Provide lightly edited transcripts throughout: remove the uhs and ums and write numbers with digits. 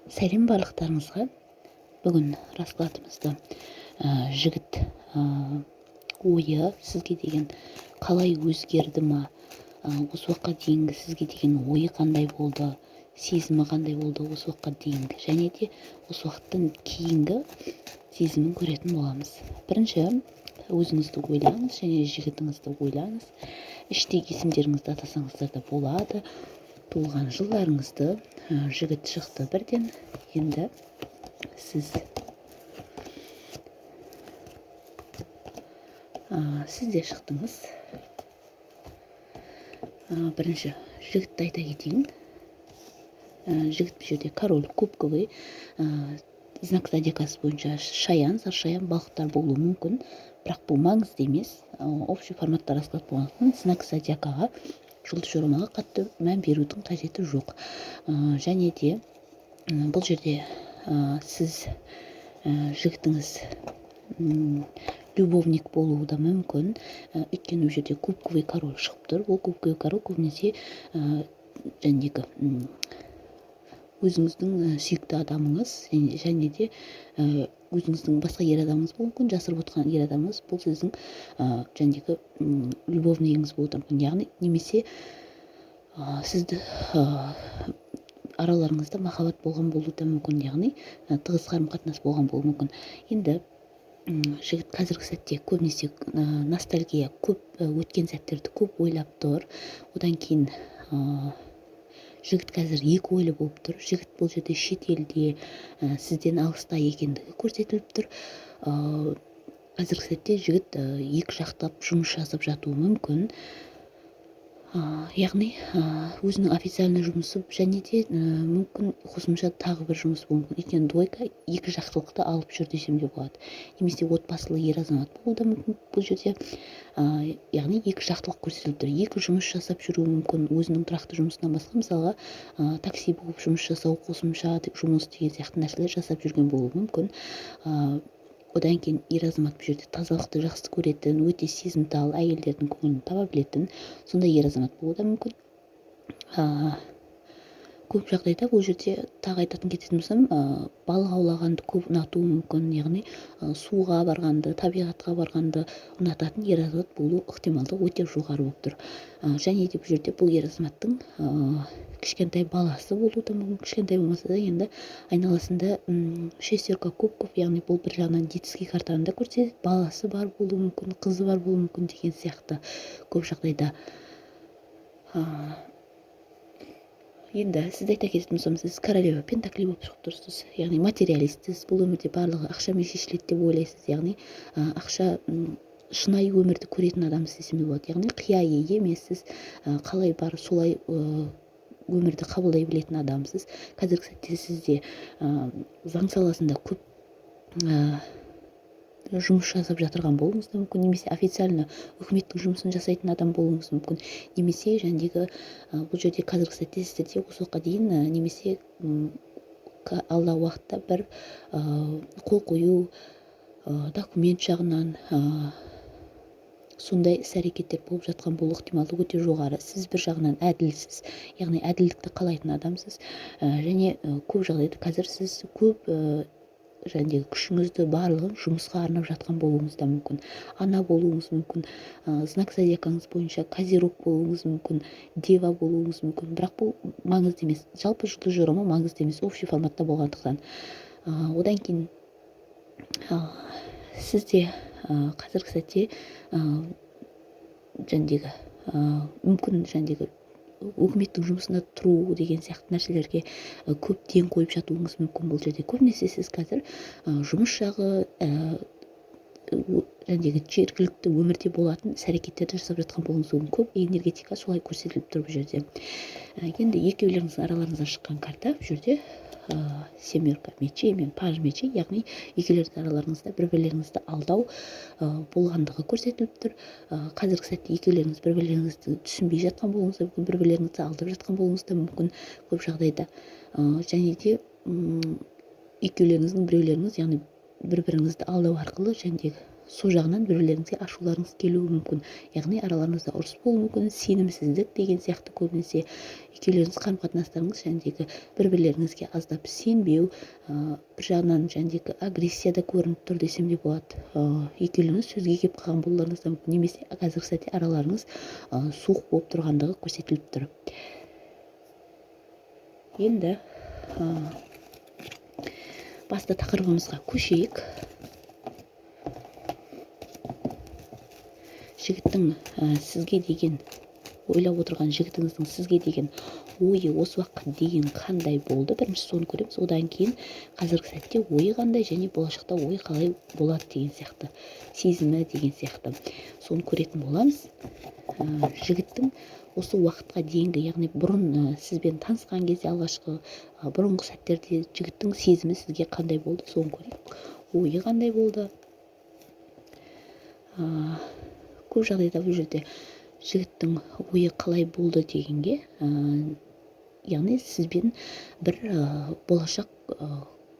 Сәлем барлықтарыңызға! Бүгін раскладымызды жігіт ойы сізге деген қалай өзгерді ма, осы уақытқа дейінгі сізге деген ойы қандай болды, сезімі қандай болды осы уақытқа дейінгі және де осы уақыттан кейінгі сезімін көретін боламыз. Бірінші өзіңізді ойлаңыз және жігітіңізді ойлаңыз. Іштей есімдеріңізді атасаңыздар да болады, туылған жылдарыңызды. Жігіт шықты бірден. Енді сіз сіз де шықтыңыз. Бірінші жігітті айта кетейін. Жігіт бұл жерде король кубковый, знак зодиакасы бойынша шаян, саршаян, балықтар болуы мүмкін, бірақ бұл маңызды емес. Общий форматта расклад болғандықтан, знак зодиакаға, жұлдыз жорамалға қатты мән берудің қажеті жоқ. Және де бұл жерде сіз, жігітіңіз любовник болуы да мүмкін, өйткені бұл жерде кубковый король шығып тұр. Ол кубковый король көбінесе жәнегі өзіңіздің сүйікті адамыңыз және де өзіңіздің басқа ер адамыңыз болуы мүмкін, жасырып отырған ер адамыңыз. Бұл сіздің жәнегі любовнигіңіз болуы мүмкін, яғни немесе сізді араларыңызда махаббат болған болуы да мүмкін, яғни тығыз қарым қатынас болған болуы мүмкін. Енді жігіт қазіргі сәтте көбінесе ностальгия көп, өткен сәттерді көп ойлап тұр. Одан кейін жігіт қазір екі ойлы болып тұр. Жігіт бұл жерде шетелде, сізден алыста екендігі көрсетіліп тұр. Қазіргі сәтте жігіт екі жақтап жұмыс жасап жатуы мүмкін, яғни өзінің официальный жұмысы және де мүмкін қосымша тағы бір жұмыс болуы мүмкін, өйткені двойка екі жақтылықты алып жүр десем де болады. Немесе отбасылы ер азамат болуы да мүмкін бұл жерде, яғни екі жақтылық көрсетіліп тұр. Екі жұмыс жасап жүруі мүмкін өзінің тұрақты жұмысынан басқа, мысалға, такси болып жұмыс жасау, қосымша жұмыс деген сияқты нәрселер жасап жүрген болуы мүмкін. Одан кейін ер азамат бұл жерде тазалықты жақсы көретін, өте сезімтал, әйелдердің көңілін таба білетін сондай ер азамат болуы да мүмкін. Көп жағдайда бұл жерде тағы айтатын кететін болсам, балық аулағанды көп ұнатуы мүмкін, яғни суға барғанды, табиғатқа барғанды ұнататын ер азамат болу ықтималдығы өте жоғары болып тұр. Және де бұл жерде бұл ер азаматтың кішкентай баласы болуы да мүмкін. Кішкентай болмаса да, енді айналасында шестерка кубков, яғни бұл бір жағынан детский картаны да көрсетеді. Баласы бар болуы мүмкін, қызы бар болуы мүмкін деген сияқты көп жағдайда. Енді сізді айта кететін болсам, сіз королева пентаклей болып шығып тұрсыз, яғни материалистсіз. Бұл өмірде барлығы ақшамен шешіледі деп ойлайсыз, яғни ақша, шынайы өмірді көретін адамсыз десем де болады, яғни қияйы емессіз, қалай бар, солай өмірді қабылдай білетін адамсыз. Қазіргі сәтте сізде заң саласында көп жұмыс жасап жатырған болуыңыз да мүмкін, немесе официально үкіметтің жұмысын жасайтын адам болуыңыз мүмкін, немесе жәндегі бұл жерде қазіргі сәтте сіздерде осы уақытқа дейін немесе алдағы уақытта бір қол қою, документ жағынан сондай іс әрекеттер болып жатқан болу ықтималдығы өте жоғары. Сіз бір жағынан әділсіз, яғни әділдікті қалайтын адамсыз, және көп жағдайда қазір сіз көп жәндегі күшіңізді, барлығын жұмысқа арнап жатқан болуыңыз да мүмкін. Ана болуыңыз мүмкін, знак зодиакаңыз бойынша козерог болуыңыз мүмкін, дева болуыңыз мүмкін, бірақ бұл маңызды емес. Жалпы жұлдыз жорамал маңызды емес, общий форматта болғандықтан. Одан кейін сізде қазіргі сәтте жәндегі мүмкін жәндегі өкіметтің жұмысында тұру деген сияқты нәрселерге көп ден қойып жатуыңыз мүмкін. Бұл жерде көбінесе сіз қазір жұмыс жағы, жәндегі жергілікті өмірде болатын іс әрекеттерді жасап жатқан болуыңыз мүмкін. Көп энергетика солай көрсетіліп тұр бұл жерде. Енді екеулеріңіздің араларыңыздан шыққан карта бұл жерде семерка мечей мен паж мечей, яғни екеулеріңіздің араларыңызда бір бірлеріңізді алдау болғандығы көрсетіліп тұр. Қазіргі сәтте екеулеріңіз бір бірлеріңізді түсінбей жатқан болуыңыз да мүмкін, бір бірлеріңізді алдап жатқан болуыңыз да мүмкін көп жағдайда. Және де екеулеріңіздің біреулеріңіз, яғни бір біріңізді алдау арқылы жәндегі Сол жағынан бір-бірлеріңізге ашуларыңыз келуі мүмкін. Яғни араларыңызда ұрыс болуы мүмкін, сенімсіздік деген сияқты көбінесе екеулеріңіз қарым-қатынастарыңыз жәндегі бір-бірлеріңізге аздап сенбеу, бір жағынан жәндегі агрессия да көрініп тұр десем де болады. Екеулеріңіз сөзге келіп қалған болуларыңыз да мүмкін, немесе қазіргі сәтте араларыңыз суық болып тұрғандығы көрсетіліп тұр. Енді басты тақырыбымызға көшейік. Жігіттің сізге деген, ойлап отырған жігітіңіздің сізге деген ойы осы уақытқа дейін қандай болды? Бірінші соны көреміз. Одан кейін қазіргі сәтте ойы қандай және болашақта ойы қалай болады деген сияқты, сезімі деген сияқты. Соны көретін боламыз. Жігіттің осы уақытқа дейінгі, яғни бұрын сізбен танысқан кезде алғашқы бұрынғы сәттерде жігіттің сезімі сізге қандай болды, соны көрейік. Ойы қандай болды? Көп жағдайда бұл жерде жігіттің ойы қалай болды дегенге, яғни сізбен бір болашақ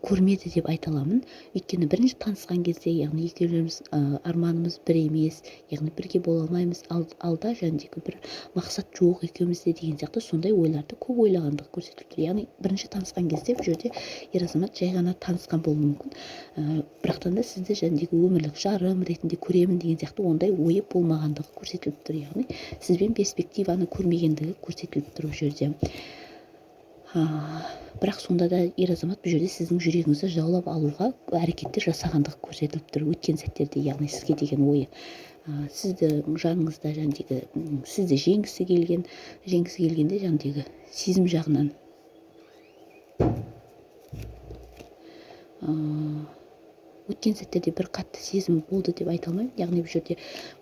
көрмеді деп айта аламын. Өйткені бірінші танысқан кезде, яғни екеуміз арманымыз бір емес, яғни бірге бола алмаймыз, алда жәндегі бір мақсат жоқ екеумізде деген сияқты сондай ойларды көп ойлағандығы көрсетіліп тұр. Яғни бірінші танысқан кезде бұл жерде ер азамат жай ғана танысқан болуы мүмкін. Бірақтан да сізді жәндегі өмірлік жарым ретінде көремін деген сияқты ондай ойы болмағандығы көрсетіліп тұр. Яғни сізбен перспективаны көрмегендігі көрсетіліп тұр бұл жерде. Бірақ сонда да ер азамат бұл жерде сіздің жүрегіңізді жаулап алуға әрекеттер жасағандығы көрсетіліп тұр өткен сәттерде, яғни сізге деген ойы. Сіздің жаныңызда жәндегі, сізді жеңгісі келген, жеңгісі келгенде жәндегі сезім жағынан, өткен сәттерде бір қатты сезім болды деп айта алмаймын. Яғни бұл жерде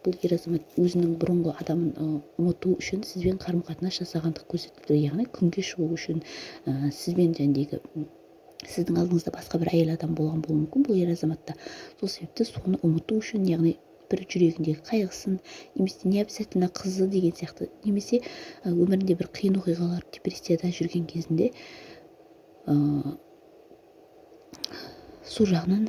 бұл ер азамат өзінің бұрынғы адамын ұмыту үшін сізбен қарым-қатынас жасағандық көрсетілді. Яғни күнге шығу үшін, сізбен жәндегі сіздің алдыңызда басқа бір әйел адам болған болуы мүмкін бұл ер азаматта. Сол себепті соны ұмыту үшін, яғни бір жүрегіндегі қайғысын, немесе не обязательно қызы деген сияқты, немесе өмірінде бір қиын оқиғалар, депрессияда жүрген кезінде, сол жағынан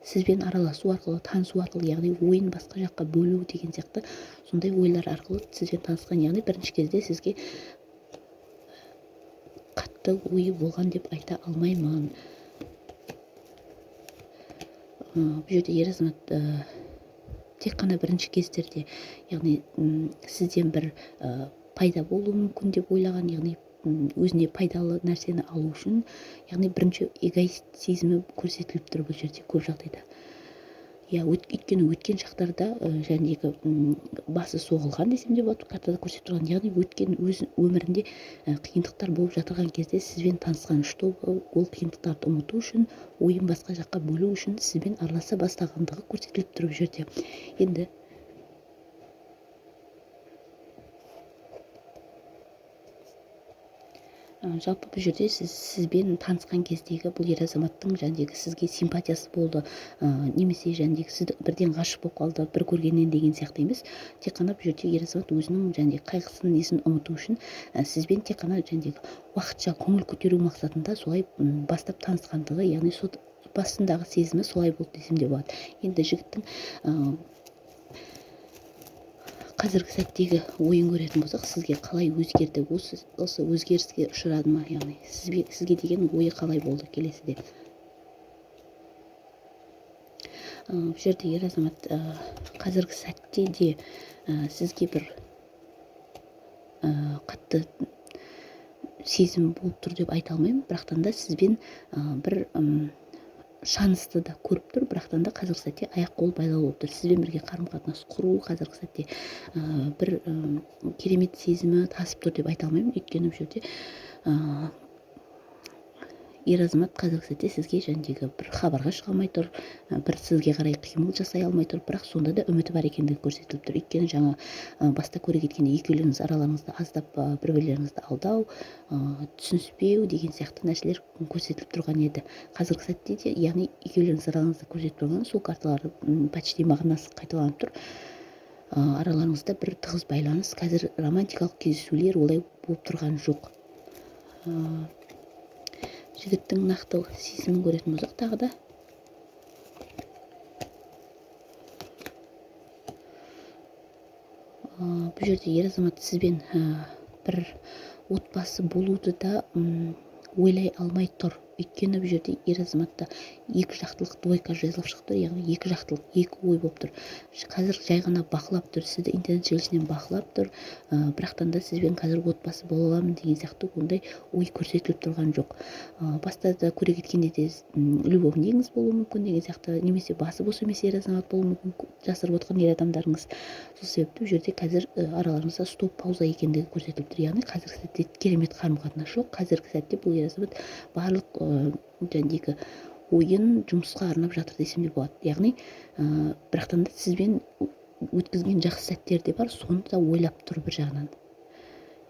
сізбен араласу арқылы, танысу арқылы, яғни ойын басқа жаққа бөлу деген сияқты сондай ойлар арқылы сізбен танысқан. Яғни бірінші кезде сізге қатты ойы болған деп айта алмаймын. Бұл жерде ер азамат тек қана бірінші кездерде, яғни сізден бір пайда болуы мүмкін деп ойлаған, яғни өзіне пайдалы нәрсені алу үшін, яғни бірінші эгоист сезімі көрсетіліп тұр бұл жерде көп жағдайда. Өйткені өткен шақтарда жәндегі басы соғылған десем де болады, картада көрсетіп тұрған, яғни өткен өз өмірінде қиындықтар болып жатырған кезде сізбен танысқан, чтобы ол қиындықтарды ұмыту үшін, ойын басқа жаққа бөлу үшін сізбен араласа бастағандығы көрсетіліп тұр бұл жерде. Енді жалпы бұл жерде сізбен танысқан кездегі бұл ер азаматтың жәндегі сізге симпатиясы болды, немесе жәндегі сізді бірден ғашық болып қалды бір көргеннен деген сияқты емес. Тек қана бұл жерде ер азамат өзінің жәндегі қайғысын, несін ұмыту үшін, сізбен тек қана жәндегі уақытша көңіл көтеру мақсатында солай бастап танысқандығы, яғни сол басындағы сезімі солай болды десем де болады. Енді жігіттің қазіргі сәттегі ойын көретін болсақ, сізге қалай өзгерді, осы өзгеріске ұшырады ма, яғни сізге деген ойы қалай болды келесіде. Бұл жерде ер азамат қазіргі сәтте де сізге бір қатты сезім болып тұр деп айта алмаймын, бірақтан да сізбен бір шансты да көріп тұр, бірақтан да қазіргі сәтте аяқ қол байлаулы болып тұр. Сізбен бірге қарым-қатынас құру қазіргі сәтте бір керемет сезімі тасып тұр деп айта алмаймын. Өйткені бұл жерде ер азамат қазіргі сәтте сізге жәндегі бір хабарға шыға алмай тұр, бір сізге қарай қимыл жасай алмай тұр, бірақ сонда да үміті бар екендігі көрсетіліп тұр. Өйткені жаңа баста көре кеткенде екеулеріңіз араларыңызда аздап бір-бірлеріңізді алдау, түсініспеу деген сияқты нәрселер көрсетіліп тұрған еді. Қазіргі сәтте де, яғни екеулеріңіз араларыңызда көрсетіп тұрған сол карталар, почти мағынасы қайталанып тұр. Араларыңызда бір тығыз байланыс, қазір романтикалық кездесулер олай болып тұрған жоқ. Жігіттің нақты сезімін көретін болсақ тағы да. Бұл жерде ер азамат сізбен бір отбасы болуды да ойлай алмай тұр. Өйткені бұл жерде ер азаматта екі жақтылық, двойка жезлов шығып тұр, яғни екі жақтылық, екі ой болып тұр. Қазір жай ғана бақылап тұр, сізді интернет желісінен бақылап тұр, бірақтан да сізбен қазір отбасы бола аламын деген сияқты ондай ой көрсетіліп тұрған жоқ. Баста да көре кеткенде де любовнигіңіз болуы мүмкін деген сияқты, немесе басы бос емес ер азамат болуы мүмкін, жасырып отқан ер адамдарыңыз. Сол себепті бұл жерде қазір араларыңызда стоп пауза екендігі көрсетіліп тұр. Яғни қазіргі сәтте керемет қарым-қатынас жоқ. Қазіргі сәтте бұл ер азамат барлық жаңағы ойын жұмысқа арнап жатыр десем де болады. Яғни бірақтан да сізбен өткізген жақсы сәттер де бар, соны да ойлап тұр бір жағынан.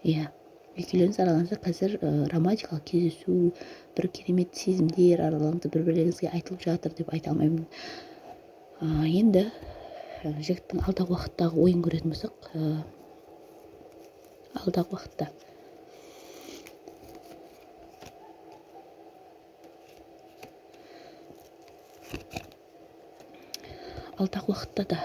Иә, екеулеріңіз араларыңызда қазір романтикалық кездесу, бір керемет сезімдер араларыңызда бір-бірлеріңізге айтылып жатыр деп айта алмаймын. Енді жігіттің алдағы уақыттағы ойын көретін болсақ, алдағы уақытта да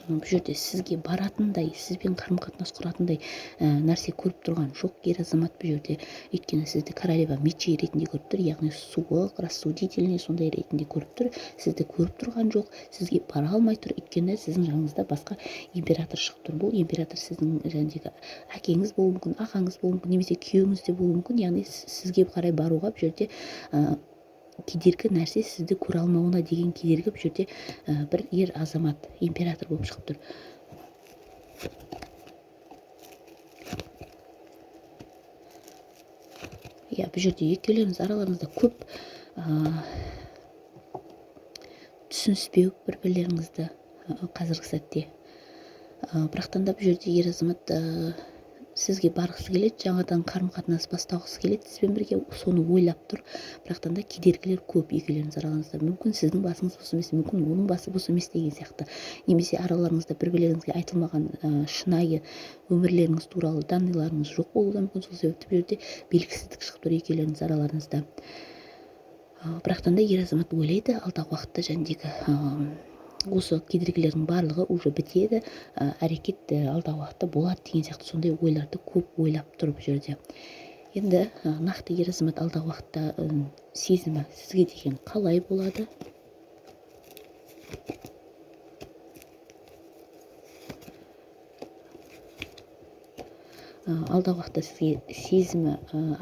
бұл жерде сізге баратындай, сізбен қарым-қатынас құратындай нәрсе көріп тұрған жоқ ер азамат бұл жерде. Өйткені сізді королева мечей ретінде көріп тұр, яғни суық, рассудительный сондай ретінде көріп тұр. Сізді көріп тұрған жоқ, сізге бара алмай тұр, өйткені сіздің жаныңызда басқа император шығып тұр. Бұл император сіздің жаңағыдегі әкеңіз болуы мүмкін, ағаңыз болуы мүмкін, немесе күйеуіңіз де болуы мүмкін. Яғни сізге қарай баруға бұл жерде кедергі нәрсе, сізді көре алмауына деген кедергі бұл жерде бір ер азамат, император болып шығып тұр. Иә, бұл жерде екеулеріңіз араларыңызда көп түсініспеу бір-бірлеріңізді қазіргі сәтте. Бірақтан да бұл жерде ер азамат сізге барғысы келеді, жаңадан қарым-қатынас бастағысы келеді, сізбен бірге соны ойлап тұр. Бірақтан да кедергілер көп екеулеріңіз араларыңызда. Мүмкін сіздің басыңыз бос емес, мүмкін оның басы бос емес деген сияқты. Немесе араларыңызда бір-бірлеріңізге айтылмаған шынайы өмірлеріңіз туралы данныйларыңыз жоқ болуы да мүмкін. Сол себепті бұл жерде белгісіздік шығып тұр екеулеріңіз араларыңызда. Бірақтан да ер азамат ойлайды, алдағы уақытта жәндегі осы кедергілердің барлығы уже бітеді, әрекет алдағы уақытта болады деген сияқты сондай ойларды көп ойлап тұр бұл жерде. Енді нақты ер азамат алдағы уақытта сезімі сізге деген қалай болады? Алдағы уақытта сізге сезімі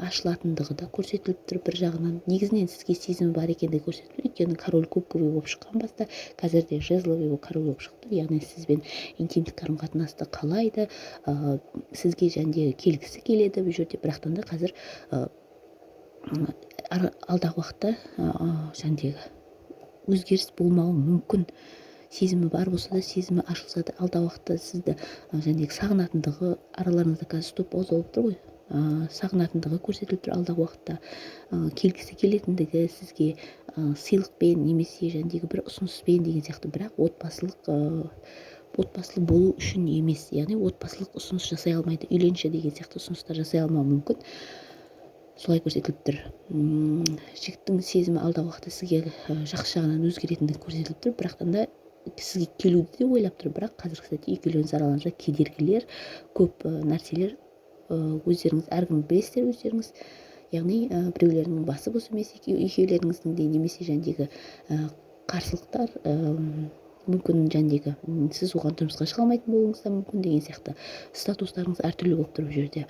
ашылатындығы да көрсетіліп тұр бір жағынан. Негізінен сізге сезімі бар екендігі көрсетіліп тұр. Өйткені король кубковый болып шыққан баста, қазір де жезловый болып король болып шықты. Яғни сізбен интимдік қарым-қатынасты қалайды, сізге және келгісі келеді бұл жерде. Бірақтан да қазір алдағы уақытта жәндегі өзгеріс болмауы мүмкін. Сезімі бар болса да, сезімі ашылса да, алдағы уақытта сізді жәндегі сағынатындығы, араларыңызда қазір стоп пауза болып тұр ғой, сағынатындығы көрсетіліп тұр. Алдағы уақытта келгісі келетіндігі, сізге сыйлықпен немесе жәндегі бір ұсыныспен деген сияқты, бірақ отбасылы болу үшін емес, яғни отбасылық ұсыныс жасай алмайды, үйленші деген сияқты ұсыныстар жасай алмауы мүмкін. Солай көрсетіліп тұр. Жігіттің сезімі алдағы уақытта сізге жақсы жағынан өзгеретіндігі көрсетіліп тұр, бірақтан да сізге келуді де ойлап тұр. Бірақ қазіргі сәтте екеулеріңіз араларыңызда кедергілер, көп нәрселер, өздеріңіз әркім білесіздер өздеріңіз. Яғни біреулерінің басы бос емес екеулеріңіздің де, немесе жәндегі қарсылықтар, мүмкін жәндегі сіз оған тұрмысқа шыға алмайтын болуыңыз да мүмкін деген сияқты. Статустарыңыз әртүрлі болып тұр бұл жерде.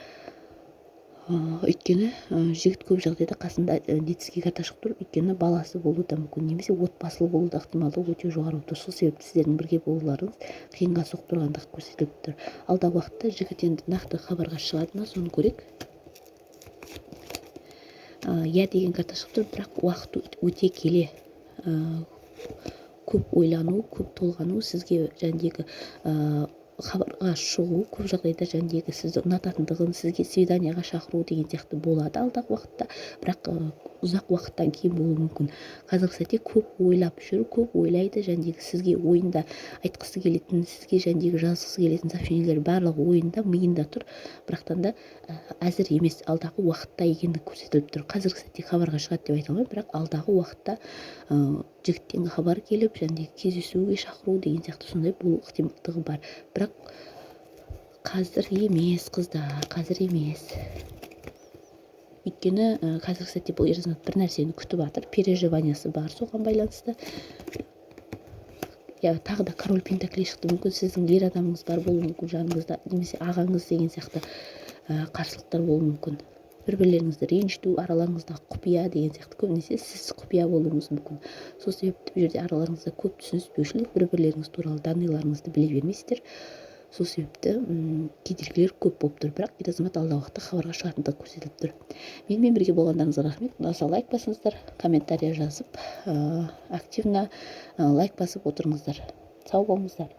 Өйткені жігіт көп жағдайда қасында детский карта шығып тұр, өйткені баласы болуы да мүмкін, немесе отбасылы болу да ықтималдығы өте жоғары болып тұр. Сол себепті сіздердің бірге болуларыңыз қиынға соғып тұрғандығы көрсетіліп тұр. Алдағы уақытта жігіт енді нақты хабарға шығады ма, соны көрейік. Иә деген карта шығып тұр, бірақ уақыт өте келе көп ойлану, көп толғану, сізге жәндегі хабарға шығу, көп жағдайда жәндегі сізді ұнататындығын, сізге свиданияға шақыру деген сияқты болады алдағы уақытта, бірақ ұзақ уақыттан кейін болуы мүмкін. Қазіргі сәтте көп ойлап жүр, көп ойлайды, жәндегі сізге ойында айтқысы келетін, сізге жәндегі жазғысы келетін сообщениелер барлығы ойында, миында тұр, бірақтан да әзір емес, алдағы уақытта екендігі көрсетіліп тұр. Қазіргі сәтте хабарға шығады деп айта алмаймын, бірақ алдағы уақытта жігіттен хабар келіп, жәндегі кездесуге шақыру деген сияқты сондай болу ықтималдығы бар. Бірақ Қазір емес, қыздар, қазір емес. Өйткені қазіргі сәтте бұл ер азамат бір нәрсені күтіп жатыр, переживаниясы бар соған байланысты. Иә, тағы да король пентаклей шықты. Мүмкін, сіздің ер адамыңыз бар болуы мүмкін жаныңызда немесе ағаңыз деген сияқты қарсылықтар болуы мүмкін. Бір бірлеріңізді ренжіту, араларыңыздағы құпия деген сияқты. Көбінесе сіз құпия болуыңыз мүмкін. Сол себепті бұл жерде араларыңызда көп түсініспеушілік, бір бірлеріңіз туралы данныйларыңызды біле бермейсіздер. Сол себепті кедергілер көп болып тұр. Бірақ ер азамат алдағы уақытта хабарға шығатындығы көрсетіліп тұр. Менімен бірге болғандарыңызға рахмет. Ұнаса, лайк басыңыздар, комментарий жазып, активно лайк басып отырыңыздар. Сау болыңыздар.